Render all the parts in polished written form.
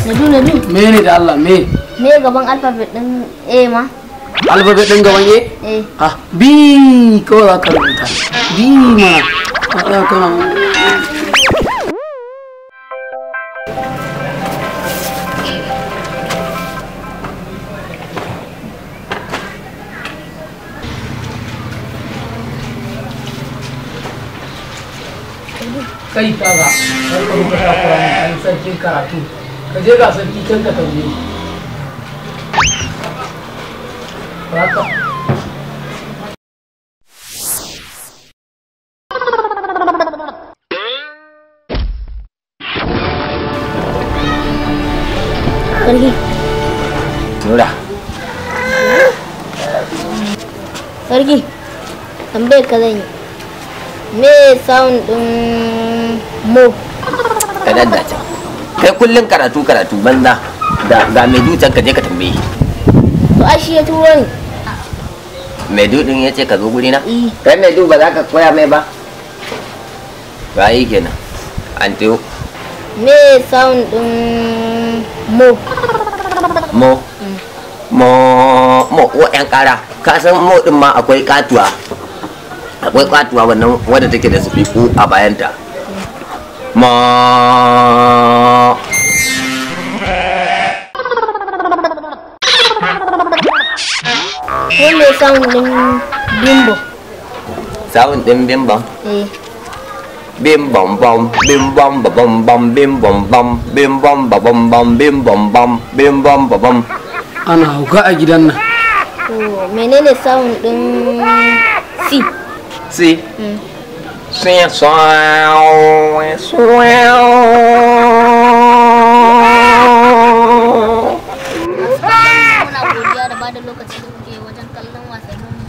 Nadu, Nadu. Me ne da Allah me? Me gaban alphabet din A ma? Alphabet din gaban A? Eh. Ah, B kawai za ka rubuta. B mana. Ah, kana. Kai kaga, kar ka rubuta takura mun an sarkin karatu. Ka je ga sarki can ka tambaye shi. Haka. Sarki. Nura. Sarki. Tambayar ka zan yi. Me sound din mo? Ka daddace. Kai kullun karatu karatu banza. Ga mai dutan ka je ka tambaye. To ai shi ya turo ni. Mai dudin ya ce ka zo guri na? Eh. Kai mai du ba za ka koya mai ba? Ba yi kenan. An tiyo. Me sound din mo? Mo. Mo mo o yan kara. Ka san mo din ma akwai katuwa. Akwai katuwa wannan wadda take da sifiku a bayanta. Mo. Ko me sound din bimbo? Sound din bimbo? Eh. Bim bom bom, bim bom ba bom bom, bim bom bom, bim bom ba bom bom, bim bom bom, bim bom ba bom. Ana hauka a gidan nan. To menene sound din C? C. C Muna godiya da bada lokaci da kuke wajen kallon wasannin mu.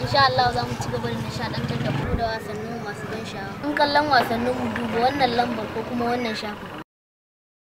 Insha Allah za mu ci gaba da nishaɗantar da ku da wasannin masu ban sha'awa. In kallon wasannin mu duba wannan lambar ko kuma wannan shafin.